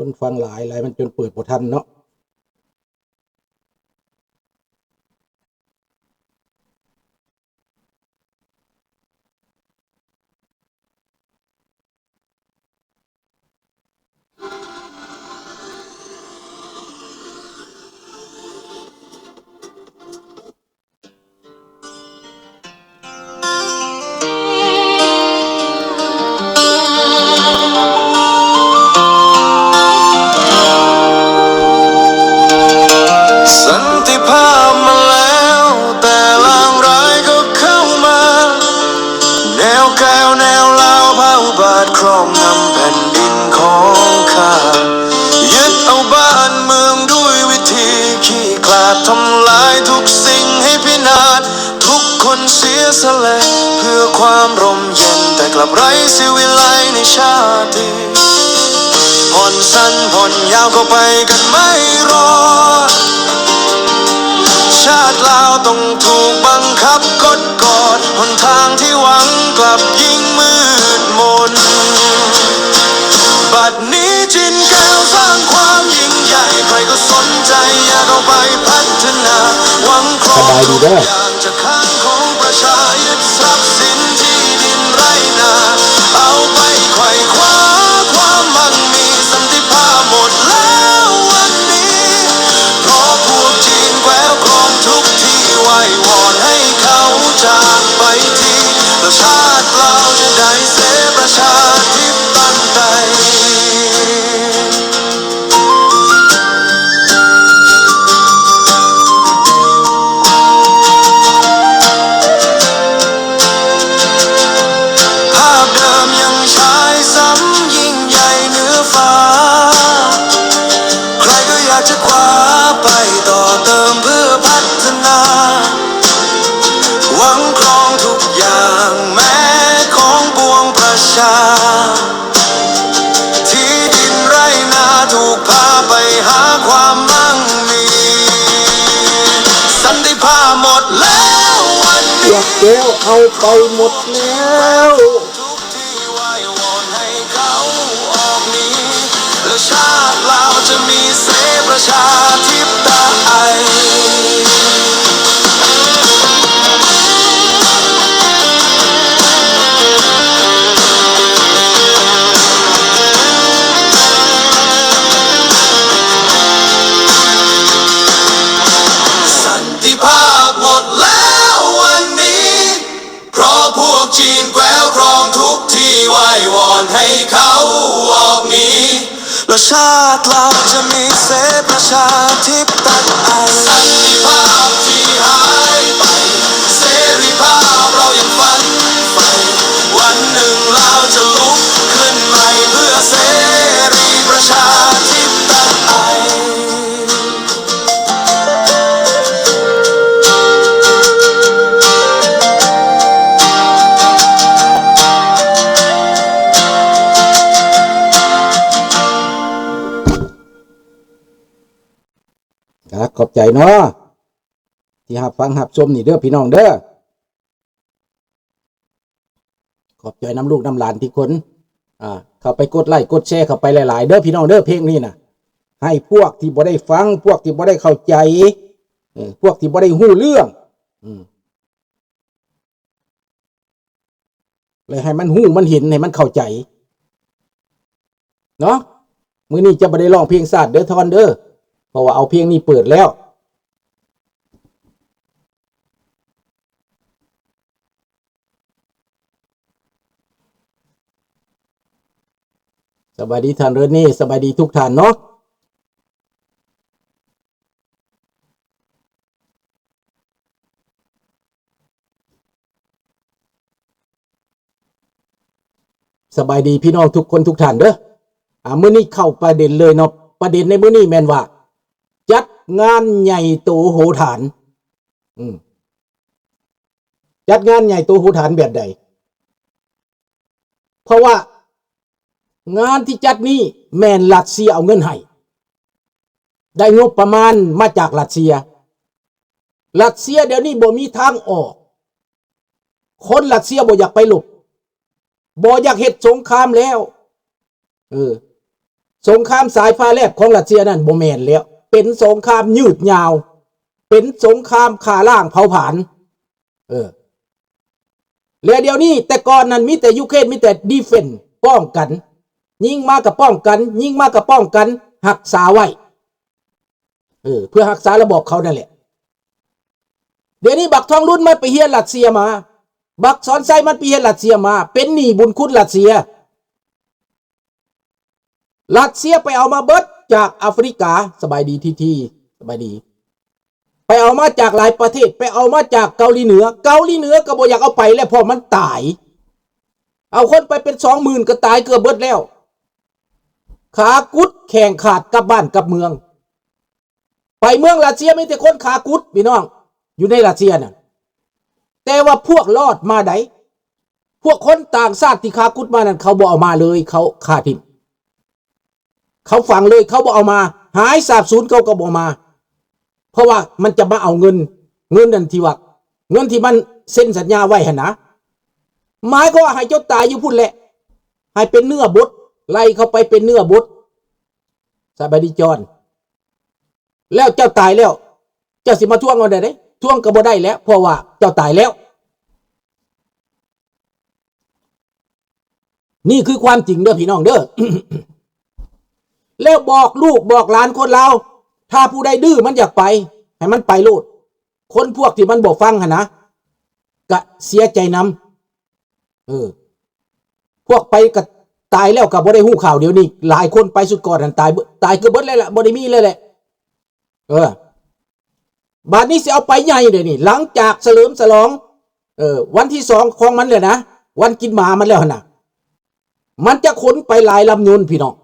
ຄົນຟັງຫຼາຍ ຫຼາຍມັນຈົນເປີດບໍ່ທັນເນາະ. ສັນຕິພາບມາແລ້ວ ແຕ່ລາງຮ້າຍກໍເຂົ້າມາ ແນວກາວແນວລາວພາອຸບາດຄຣອບງຳແຜ່ນດິນຂອງຂ້າ ຍຶດເອົາບ້ານເມືອງດ້ວຍວິທີຂີ້ຂລາດ ທຳລາຍທຸກສິ່ງໃຫ້ພິນາດ ທຸກຄົນເສຍສະແລະເພື່ອຄວາມຮົ່ມເຢັນ ແຕ່ກັບໄຮ້ສິວິໄລໃນຊາດທີ່ ບ່ອນສັ້ນບ່ອນຍາວກໍໄປກັນໄມ່ລອດ ຊາດລາວຕ້ອງຖືກບັງຄັບກົດກອດ ຫົນທາງທີ່ຫວັງກັບຍິ່ງມືດມົນ ບັດນີ້ຈິນແກ້ວສ້າງຄວາມຍິ່ງໃຫຍ່ ໃຜກໍສົນໃຈຢາກເຂົ້າໄປພັດທະນາ ຫວັງຄອງທຸກຢ່າງຈາກຄາງຂອງປະຊາ ຍຶດຊັບສິນທີ່ດິນໄຮ່ນາ ເອົາໄປໄຂວ່ຄວ້າຄວາມໝັ້ງມີ ສັນຕິພາບໝົດແລ້ວວັນນີ້ ເພາະພວກຈີນແກວຄອງທຸກທີ່ ໄຫວ້ວອນໃຫ້ເຂົາຈາກໄປທີ ແລ້ວຊາດລາວຈະໄດ້ເສປະຊາທິປະໄຕ. ພາບເດີມຍັງສາຍຊ້ຳຍິ່ງໃຫຍ່ເໜືອຟ້າ ໃຄກໍຢາກຈະຄວ້າໄປຕໍ່ເຕີມເພື່ອພັດທະນາ ຫວັງຄອງທຸກຢ່າງແມ້ຂອງປວງປະຊາ ທີ່ດິນໄຮ່ນາຖືກພາໄປຫາຄວາມໝັ້ງມີ ສັນຕິພາບໝົດແລ້ວວັນນີ້ ພວກແກເອົາໄປໝົດແລ້ວ ທຸກທີ່ໄຫວ້ວອນໃຫ້ເຂົາອອກໜີ ແລະຊາດລາວຈະມີເສປະຊາທິປະໄຕ. ສັນຕິພາບໝົດແລ້ວວັນນີ້ ເພາະພວກຈີນແກວຄອງທຸກທີ່ ໄຫວ້ວອນໃຫ້ເຂົາອອກໜີ ແລະຊາດລາວຈະມີເສປະຊາທິປະໄຕ. ສັນຕິພາບທີ່ຫາຍໄປ ເສລີພາບເຮົາຍັງຝັນໃຝ່ ວັນໜຶ່ງລາວຈະລຸກຂຶ້ນໃໝ່ ເພື່ອເສລີປະຊາທິປະໄຕ. ຂອບໃຈເນາະ ທີ່ຮັບຟັງຮັບຊົມນີ້ເດີ ພີ່ນ້ອງເດີ. ຂອບໃຈນຳລູກນຳຫຼານທີ່ຄົນ ອ່າ ເຂົ້າໄປກົດໄລ້ກົດແຊເຂົ້າໄປຫຼາຍໆເດີພີ່ນ້ອງເດີ ເພງນີ້ນະ ໃຫ້ພວກທີ່ບໍ່ໄດ້ຟັງ ພວກທີ່ບໍ່ໄດ້ເຂົ້າໃຈ ເອີ ພວກທີ່ບໍ່ໄດ້ຮູ້ເລື່ອງ ອືມ ແລະໃຫ້ມັນຮູ້ມັນເຫັນ ໃຫ້ມັນເຂົ້າໃຈເນາະ. ມື້ນີ້ຈະບໍ່ໄດ້ຮ້ອງເພງຊາດເດີທ່ອນເດີ ເພາະວ່າເອົາເພງນີ້ເປີດແລ້ວ. ສະບາຍດີທ່ານເຣນນີ ສະບາຍດີທຸກທ່ານເນາະ ສະບາຍດີພີ່ນ້ອງທຸກຄົນທຸກທ່ານເດີ. ອ່າ ມື້ນີ້ເຂົ້າປະເດັນເລີຍເນາະ ປະເດັນໃນມື້ນີ້ແມ່ນວ່າ ຈັດງານໃຫຍ່ໂຕໂຫຖານ ອືມ ຈັດງານໃຫຍ່ໂຕໂຫຖານແບບໃດ? ເພາະວ່າງານທີ່ຈັດນີ້ແມ່ນຣັດເຊຍເອົາເງິນໃຫ້ ໄດ້ງົບປະມານມາຈາກຣັດເຊຍ. ຣັດເຊຍດຽວນີ້ບໍ່ມີທາງອອກ. ຄົນຣັດເຊຍບໍ່ຢາກໄປລົບ ບໍ່ຢາກເຮັດສົງຄາມແລ້ວ. ເອີ ສົງຄາມສາຍຟ້າແລບຂອງຣັດເຊຍນັ້ນບໍ່ແມ່ນແລ້ວ, ເປັນສົງຄາມຍືດຍາວ, ເປັນສົງຄາມຂ້າລ້າງເຜົາຜານ. ເອີ ແລະດຽວນີ້ ແຕ່ກ່ອນນັ້ນມີແຕ່ຢູເຄຣນ ມີແຕ່ດີເຟນ ປ້ອງກັນ, ຍິງມາກໍປ້ອງກັນ, ຍິງມາກໍປ້ອງກັນ, ຮັກສາໄວ້ ເອີ ເພື່ອຮັກສາລະບອບເຂົານັ້ນແຫຼະ. ດຽວນີ້ບັກທອງລຸນມັນໄປຮຽນຣັດເຊຍມາ, ບັກສອນໄຊມັນໄປຮຽນຣັດເຊຍມາ, ເປັນໜີ້ບຸນຄຸນຣັດເຊຍ. ຣັດເຊຍໄປເອົາມາເບິດຈາກອາຟຣິກາ, ສະບາຍດີທີທີ ສະບາຍດີ. ໄປເອົາມາຈາກຫຼາຍປະເທດ, ໄປເອົາມາຈາກເກົາຫຼີເໜືອ, ເກົາຫຼີເໜືອກໍບໍ່ຢາກເອົາໄປແລ້ວ ເພາະມັນຕາຍ. ເອົາຄົນໄປເປັນສອງໝື່ນກໍຕາຍເກືອບເບິດແລ້ວ, ຂາກຸດແຂ້ງຂາດກັບບ້ານກັບເມືອງ. ໄປເມືອງຣັດເຊຍມີແຕ່ຄົນຂາກຸດ ພີ່ນ້ອງ, ຢູ່ໃນຣັດເຊຍນະ. ແຕ່ວ່າພວກລອດມາໃດ, ພວກຄົນຕ່າງຊາດທີ່ຂາກຸດມານັ້ນ ເຂົາບໍ່ເອົາມາເລີຍ, ເຂົາຂ້າຖິ້ມ, ເຂົາຝັງເລີຍ, ເຂົາບໍ່ເອົາມາ, ຫາຍສາບສູນເຂົາກໍບໍ່ເອົາມາ. ເພາະວ່າມັນຈະມາເອົາເງິນ, ເງິນນັ້ນທີ່ວ່າ ເງິນທີ່ມັນເຊັນສັນຍາໄວ້ຫັ້ນນະ, ໝາຍຄວາມວ່າໃຫ້ເຈົ້າຕາຍຢູ່ພຸ້ນແຫຼະ, ໃຫ້ເປັນເນື້ອບົດ, ໄລ່ເຂົາໄປເປັນເນື້ອບົດ. ສະບາຍດີຈອນ. ແລ້ວເຈົ້າຕາຍແລ້ວ ເຈົ້າຊິມາທວງເອົາໄດ້ໃດ? ທວງກໍບໍ່ໄດ້ແລ້ວ ເພາະວ່າເຈົ້າຕາຍແລ້ວ. ນີ້ຄືຄວາມຈິງເດີພີ່ນ້ອງເດີ. ແລ້ວບອກລູກບອກຫຼານຄົນລາວ, ຖ້າຜູ້ໃດດື້ມັນຢາກໄປ ໃຫ້ມັນໄປໂລດ. ຄົນພວກທີ່ມັນບໍ່ຟັງຫັ້ນນະ ກະເສຍໃຈນຳ. ເອີ ພວກໄປກະຕາຍແລ້ວກະບໍ່ໄດ້ຮູ້ຂ່າວ. ດຽວນີ້ຫຼາຍຄົນໄປຊຸດກ່ອນຫັ້ນຕາຍເບິດ, ຕາຍເກືອບເບິດເລີຍລະ, ບໍ່ໄດ້ມີເລີຍແຫຼະ. ເອີ ບາດນີ້ຊິເອົາໄປໃຫຍ່ເດນີ້ ຫຼັງຈາກສະເຫຼີມສະຫຼອງ ເອີ ວັນທີສອງຂອງມັນແລ້ວນະ, ວັນກິນໝາມັນແລ້ວຫັ້ນນະ, ມັນຈະຂົນໄປຫຼາຍລຳຍົນພີ່ນ້ອງ.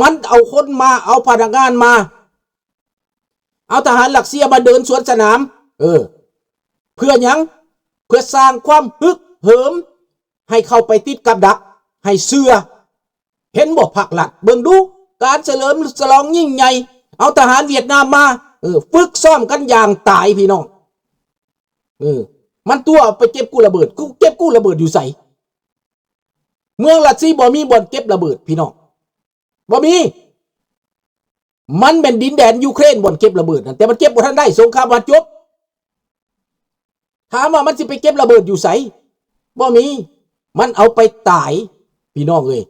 ມັນເອົາຄົນມາ, ເອົາພະນັກງານມາ, ເອົາທະຫານຣັດເຊຍມາເດີນສວນສະໜາມ. ເອີ ເພື່ອຫຍັງ? ເພື່ອສ້າງຄວາມຮຶກເຫີມໃຫ້ເຂົ້າໄປຕິດກັບດັກ, ໃຫ້ເຊື່ອ. ເຫັນບໍ່ ພັກລັດ? ເບິ່ງດູ ການສະເຫຼີມສະຫຼອງຍິ່ງໃຫຍ່, ເອົາທະຫານຫວຽດນາມມາ, ເອີ ຝຶກຊ້ອມກັນຢ່າງຕາຍພີ່ນ້ອງ. ເອີ ມັນຕົວະໄປເກັບກູ້ລະເບີດ, ເກັບກູ້ລະເບີດຢູ່ໃສ? ເມືອງລັດຊີບໍ່ມີບ່ອນເກັບລະເບີດພີ່ນ້ອງ, ບໍ່ມີ. ມັນແມ່ນດິນແດນຢູເຄຣນ ບ່ອນເກັບລະເບີດນັ້ນ, ແຕ່ມັນເກັບບໍ່ທັນໄດ້, ສົງຄາມບໍ່ທັນຈົບ. ຖາມວ່າມັນຊິໄປເກັບລະເບີດຢູ່ໃສ? ບໍ່ມີ. ມັນເອົາໄປຕາຍ ພີ່ນ້ອງເອີຍ,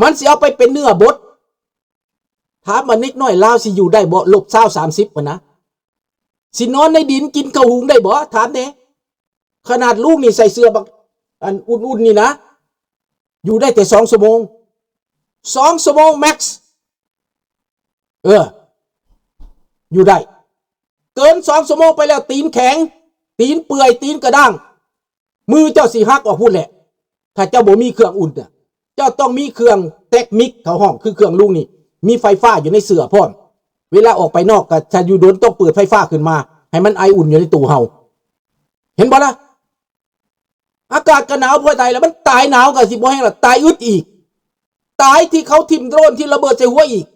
ມັນຊິເອົາໄປເປັນເນື້ອບົດ. ຖາມວ່າເດັກນ້ອຍລາວຊິຢູ່ໄດ້ບໍ່? ລົບຊາວ ສາມສິບພຸ້ນນະ, ຊິນອນໃນດິນກິນເຂົ້າຫຸງໄດ້ບໍ່? ຖາມແດ່. ຂະໜາດລຸງນີ້ໃສ່ເສື້ອບັກ ອັນ ອຸ່ນໆນີ້ນະ, ຢູ່ໄດ້ແຕ່ສອງຊົ່ວໂມງ, ສອງຊົ່ວໂມງແມັກ. ເອີ ຢູ່ໄດ້. ເກີນສອງຊົ່ວໂມງໄປແລ້ວ ຕີນແຂງ, ຕີນເປື່ອຍ, ຕີນກະດ້າງ, ມືເຈົ້າຊິຫັກອອກພຸ້ນແຫຼະ. ຖ້າເຈົ້າບໍ່ມີເຄື່ອງອຸ່ນນະ, ເຈົ້າຕ້ອງມີເຄື່ອງເຕັກມິກ ເຂົາຮ້ອງ, ຄືເຄື່ອງລຸງນີ້, ມີໄຟຟ້າຢູ່ໃນເສື້ອພ້ອມ. ເວລາອອກໄປນອກ ກະຖ້າຢູ່ດົນຕ້ອງເປີດໄຟຟ້າຂຶ້ນມາ ໃຫ້ມັນໄອອຸ່ນຢູ່ໃນໂຕເຮົາ. ເຫັນບໍ່ລະ? ອາກາດກໍໜາວພໍຕາຍແລ້ວ, ມັນຕາຍໜາວກໍຊິບໍ່ແຮງລະ, ຕາຍອຶດອີກ, ຕາຍທີ່ເຂົາຖິ້ມໂດຣນ ຖິ້ມລະເບີດໃສ່ຫົວອີກ.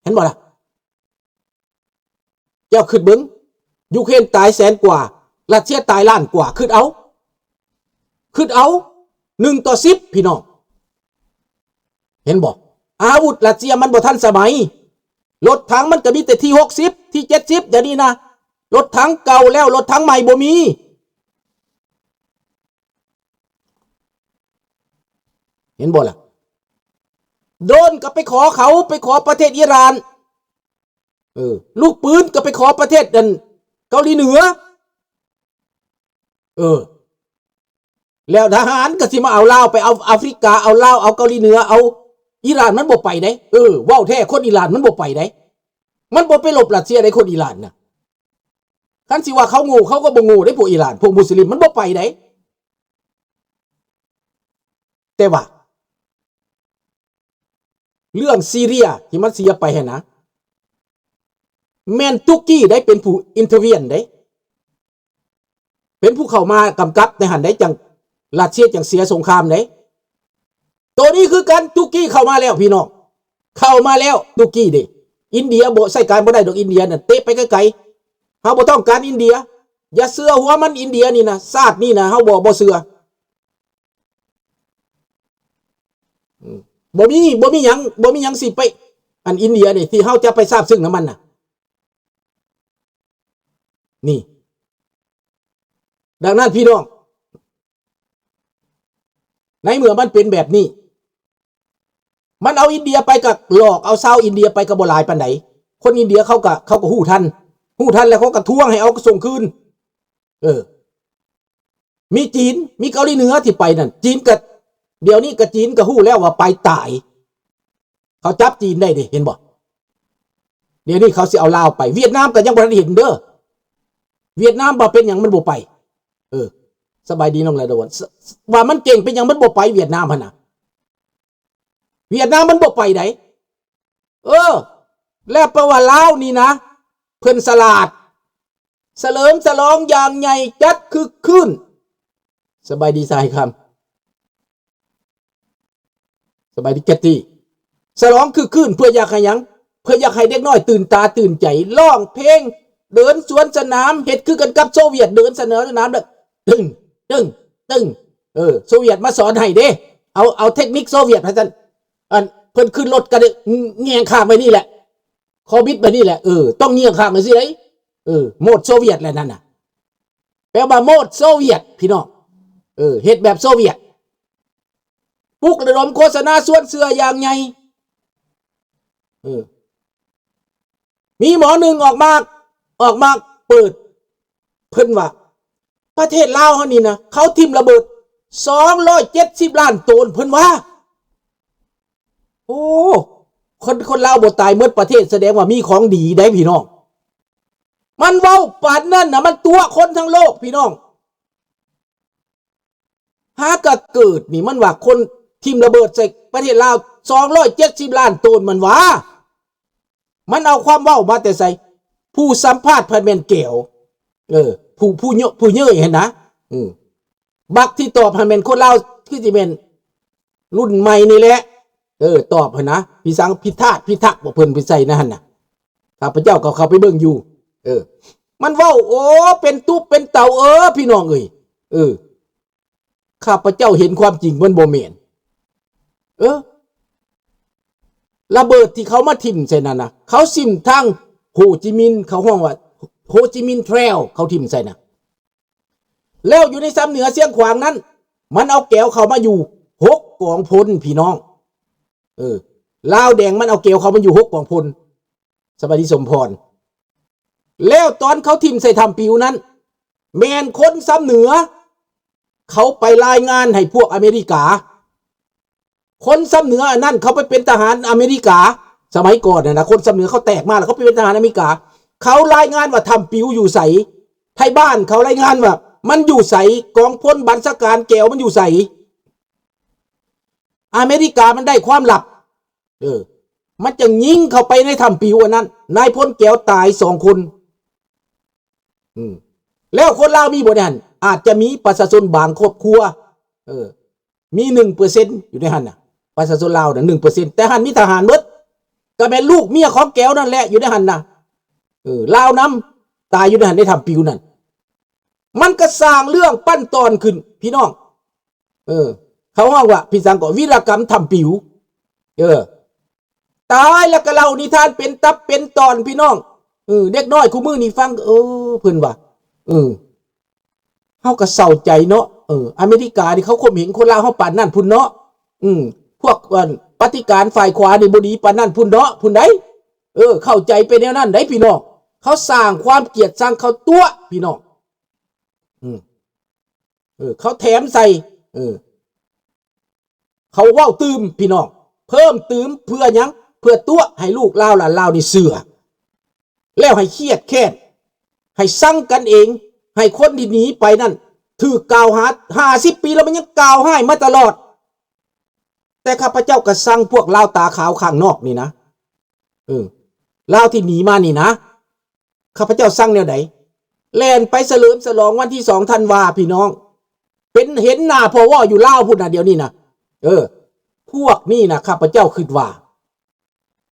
ເຫັນບໍ່ລະ? ເຈົ້າຄິດເບິ່ງ, ຢູເຄຣນຕາຍແສນກວ່າ, ຣັດເຊຍຕາຍລ້ານກວ່າ, ຄິດເອົາ, ຄິດເອົາ, ໜຶ່ງຕໍ່ສິບ ພີ່ນ້ອງ. ເຫັນບໍ່? ອາວຸດຣັດເຊຍມັນບໍ່ທັນສະໄໝ, ລົດຖັງມັນກໍມີແຕ່ທີຫົກສິບ ທີເຈັດສິບ ດຽວນີ້ນະ. ລົດຖັງເກົ່າແລ້ວ, ລົດຖັງໃໝ່ບໍ່ມີ. ເຫັນບໍ່ລະ? ໂດຣນກໍໄປຂໍເຂົາ, ໄປຂໍປະເທດອີຣານ. ເອີ ລູກປືນກໍໄປຂໍປະເທດ ອັນ ເກົາຫຼີເໜືອ. ເອີ ແລ້ວທະຫານກໍຊິມາເອົາລາວ, ໄປເອົາອາຟຣິກາ, ເອົາລາວ, ເອົາເກົາຫຼີເໜືອ, ເອົາອີຣານ, ມັນບໍ່ໄປເດ້. ເອີ ເວົ້າແທ້, ຄົນອີຣານມັນບໍ່ໄປເດ້, ມັນບໍ່ໄປລົບຣັດເຊຍເດ້, ຄົນອີຣານນະ. ຄັນຊິວ່າເຂົາໂງ່, ເຂົາກໍບໍ່ໂງ່ເດ້, ພວກອີຣານ, ພວກມຸສລິມ, ມັນບໍ່ໄປເດ້. ແຕ່ວ່າ ເລື່ອງຊີເຣຍທີ່ມັນເສຍໄປຫັ້ນນະ, ແມ່ນຕຸກກີໄດ້ເປັນຜູ້ອິນເຕີເວນເດ້, ເປັນຜູ້ເຂົ້າມາກຳກັບໃນຫັ້ນໄດ້, ຈັ່ງຣັດເຊຍຈັ່ງເສຍສົງຄາມເດ້. ໂຕນີ້ຄືກັນ, ຕຸກກີເຂົ້າມາແລ້ວພີ່ນ້ອງ, ເຂົ້າມາແລ້ວຕຸກກີເດ້. ອິນເດຍບໍ່ໃຊ້ການບໍ່ໄດ້ດອກ, ອິນເດຍນັ້ນເຕະໄປໄກໆ. ເຮົາບໍ່ຕ້ອງການອິນເດຍ, ຢ່າເຊື່ອຫົວມັນ, ອິນເດຍນີ້ນະ, ຊາດນີ້ນະ, ເຮົາບໍ່, ບໍ່ເຊື່ອ. ອືມ ບໍ່ມີ ບໍ່ມີຫຍັງ ບໍ່ມີຫຍັງຊິໄປ ອັນອິນເດຍນີ້ ທີ່ເຮົາຈະໄປຊາບຊຶ້ງນຳມັນນະ ນີ້. ດັ່ງນັ້ນພີ່ນ້ອງ ໃນເມື່ອມັນເປັນແບບນີ້ ມັນເອົາອິນເດຍໄປ ກໍຫຼອກເອົາຊາວອິນເດຍໄປກໍບໍ່ຫຼາຍປານໃດ. ຄົນອິນເດຍເຂົາກໍ ເຂົາກໍຮູ້ທັນ ຮູ້ທັນແລ້ວເຂົາກໍທວງໃຫ້ເອົາສົ່ງຄືນ. ເອີ ມີຈີນ ມີເກົາຫຼີເໜືອທີ່ໄປນັ້ນ ຈີນກໍ ດຽວນີ້ກໍຈີນກໍຮູ້ແລ້ວວ່າໄປຕາຍ ເຂົາຈັບຈີນໄດ້ເດ້ ເຫັນບໍ່? ດຽວນີ້ເຂົາຊິເອົາລາວໄປ ຫວຽດນາມກໍຍັງບໍ່ທັນເຫັນເດີ ຫວຽດນາມວ່າເປັນຫຍັງມັນບໍ່ໄປ. ເອີ ສະບາຍດີນ້ອງລະດາວັນ ວ່າມັນເກັ່ງ ເປັນຫຍັງມັນບໍ່ໄປຫວຽດນາມຫັ້ນນະ? ຫວຽດນາມມັນບໍ່ໄປໃດ. ເອີ ແລ້ວແປວ່າລາວນີ້ນະ ເພິ່ນສະຫຼາດ ສະເຫຼີມສະຫຼອງຢ່າງໃຫຍ່ ຈັດຄຶກຄື້ນ. ສະບາຍດີສາຍຄຳ ສະບາຍດີແກັດຕີ້. ສະຫຼອງຄຶກຄື້ນເພື່ອຢາກໃຫ້ຫຍັງ? ເພື່ອຢາກໃຫ້ເດັກນ້ອຍຕື່ນຕາຕື່ນໃຈ ຮ້ອງເພງ ເດີນສວນສະໜາມ ເຮັດຄືກັນກັບໂຊວຽດ ເດີນສວນສະໜາມ ແລ້ວຕຶງ ຕຶງ ຕຶງ ເອີ ໂຊວຽດມາສອນໃຫ້ເດ້ ເອົາ ເອົາເຕັກນິກໂຊວຽດວ່າຊັ້ນ. ອັນ ເພິ່ນຂຶ້ນລົດກໍໄດ້ແຍງຂ້າງໄວ້ນີ້ແຫຼະ ຄໍບິດໄວ້ນີ້ແຫຼະ ເອີ ຕ້ອງແຍງຂ້າງໄວ້ຊີ້ໃດ. ເອີ ໂໝດໂຊວຽດແຫຼະນັ້ນນະ ແປວ່າໂໝດໂຊວຽດພີ່ນ້ອງ. ເອີ ເຮັດແບບໂຊວຽດ ປຸກລະດົມໂຄສະນາຊວນເຊື່ອຢ່າງໃຫຍ່. ເອີ ມີໝໍໜຶ່ງອອກມາ ອອກມາເປີດ ເພິ່ນວ່າ ປະເທດລາວເຮົານີ້ນະ ເຂົາຖິ້ມລະເບີດສອງຮ້ອຍເຈັດສິບລ້ານໂຕນ ເພິ່ນວ່າ. ໂອ້ ຄົນ ຄົນລາວບໍ່ຕາຍໝົດປະເທດ ສະແດງວ່າມີຂອງດີໄດ໋ພີ່ນ້ອງ. ມັນເວົ້າປານນັ້ນນະ ມັນຕົວະຄົນທັງໂລກພີ່ນ້ອງ. ຫາກະເກີດນີ້ ມັນວ່າຄົນຖິ້ມລະເບີດໃສ່ປະເທດລາວສອງຮ້ອຍເຈັດສິບລ້ານໂຕນ ມັນວ່າ. ມັນເອົາຄວາມເວົ້າມາແຕ່ໃສ? ຜູ້ສຳພາດພັດແມ່ນແກວ ເອີ ຜູ້ ຜູ້ເຍີະ ຜູ້ເຍີະຫັ້ນນະ. ອື ບັກທີ່ຕອບຫັ້ນແມ່ນຄົນລາວ ຄືຊິແມ່ນລຸ້ນໃໝ່ນີ້ແຫຼະ ເອີ ຕອບຫັ້ນນະ. ພິສັງ ພິທາດ ພິທັກ ບໍ່ ເພິ່ນໄປໃສ່ໃນຫັ້ນນະ ຂ້າພະເຈົ້າກໍເຂົ້າໄປເບິ່ງຢູ່. ເອີ ມັນເວົ້າ ໂອ້ ເປັນຕຸບເປັນເຕົາ ເອີ ພີ່ນ້ອງເອີຍ ເອີ. ຂ້າພະເຈົ້າເຫັນຄວາມຈິງມັນບໍ່ແມ່ນ. ເອີ ລະເບີດທີ່ເຂົາມາຖິ້ມໃສ່ນັ້ນນະ ເຂົາຖິ້ມທາງໂຮຈິມິນ ເຂົາຮ້ອງວ່າໂຮຈິມິນແທຣວ ເຂົາຖິ້ມໃສ່ນະ. ແລ້ວຢູ່ໃນຊຳເໜືອຊຽງຂວາງນັ້ນ ມັນເອົາແກວເຂົ້າມາຢູ່ຫົກກອງພົນ ພີ່ນ້ອງ. ເອີ ລາວແດງມັນເອົາແກວເຂົ້າມາຢູ່ຫົກກອງພົນ. ສະບາຍດີສົມພອນ. ແລ້ວຕອນເຂົາຖິ້ມໃສ່ຖ້ຳປິວນັ້ນ ແມ່ນຄົນຊຳເໜືອ ເຂົາໄປລາຍງານໃຫ້ພວກອາເມລິກາ. ຄົນຊຳເໜືອອັນນັ້ນ ເຂົາໄປເປັນທະຫານອາເມລິກາ. ສະໄໝກ່ອນຫັ້ນນະ ຄົນຊຳເໜືອເຂົາແຕກມາ ແລ້ວເຂົາໄປເປັນທະຫານອາເມລິກາ. ເຂົາລາຍງານວ່າຖ້ຳປິວຢູ່ໃສ, ໄທບ້ານເຂົາລາຍງານວ່າມັນຢູ່ໃສ, ກອງພົນບັນຊາການແກວມັນຢູ່ໃສ. ອາເມລິກາມັນໄດ້ຄວາມລັບ. ເອີ ມັນຈຶ່ງຍິງເຂົ້າໄປໃນຖ້ຳປິວອັນນັ້ນ, ນາຍພົນແກວຕາຍສອງຄົນ. ອືມ ແລ້ວຄົນລາວມີບໍ່ໃນຫັ້ນ? ອາດຈະມີປະຊາຊົນບາງຄອບຄົວ ເອີ ມີໜຶ່ງເປີເຊັນຢູ່ໃນຫັ້ນນະ, ປະຊາຊົນລາວນະໜຶ່ງເປີເຊັນ, ແຕ່ຫັ້ນມີທະຫານເບິດ, ກໍແມ່ນລູກເມຍຂອງແກວນັ້ນແຫຼະຢູ່ໃນຫັ້ນນະ. ເອີ ລາວນຳ ຕາຍຢູ່ໃນຫັ້ນ ໃນຖ້ຳປິວນັ້ນ. ມັນກໍສ້າງເລື່ອງປັ້ນຕອນຂຶ້ນ ພີ່ນ້ອງ. ເອີ ເຂົາຮ້ອງວ່າ ພິສັງກໍ ວິລະກຳຖ້ຳປິວ. ເອີ ຕາຍແລ້ວກໍເລົ່ານິທານເປັນຕັບເປັນຕອນ ພີ່ນ້ອງ. ເອີ ເດັກນ້ອຍຄູ່ມື້ນີ້ຟັງ ເອີ ເພິ່ນວ່າ ເອີ ເຮົາກໍເສົ້າໃຈເນາະ. ເອີ ອາເມລິການີ້ເຂົາຂົ່ມເຫງຄົນລາວເຮົາປານນັ້ນພຸ້ນເນາະ. ອືມ ພວກ ອັນ ປະຕິການຝ່າຍຂວານີ້ບໍ່ດີປານນັ້ນພຸ້ນເນາະ ພຸ້ນໃດ໋. ເອີ ເຂົ້າໃຈໄປແນວນັ້ນໃດ໋ ພີ່ນ້ອງ. ເຂົາສ້າງຄວາມກຽດຊັງ ເຂົາຕົວະ ພີ່ນ້ອງ. ອືມ ເອີ ເຂົາແຖມໃສ່ ເອີ ເຂົາເວົ້າຕື່ມ ພີ່ນ້ອງ, ເພີ່ມຕື່ມເພື່ອຫຍັງ? ເພື່ອຕົວະໃຫ້ລູກລາວຫຼານລາວນີ້ເຊື່ອ ແລ້ວໃຫ້ຄຽດແຄ້ນ ໃຫ້ຊັງກັນເອງ, ໃຫ້ຄົນທີ່ໜີໄປນັ້ນຖືກກ່າວຫາ. ຫ້າສິບປີແລ້ວມັນຍັງກ່າວຮ້າຍມາຕະຫຼອດ. ແຕ່ຂ້າພະເຈົ້າກໍຊັງພວກລາວຕາຂາວຂ້າງນອກນີ້ນະ, ເອີ ລາວທີ່ໜີມານີ້ນະ. ຂ້າພະເຈົ້າຊັງແນວໃດ? ແລ່ນໄປສະເຫຼີມສະຫຼອງວັນທີສອງທັນວາ ພີ່ນ້ອງ, ເປັນເຫັນໜ້າພໍ່ວໍຢູ່ລາວພຸ້ນນະ ດຽວນີ້ນະ. ເອີ ພວກນີ້ນະ ຂ້າພະເຈົ້າຄິດວ່າ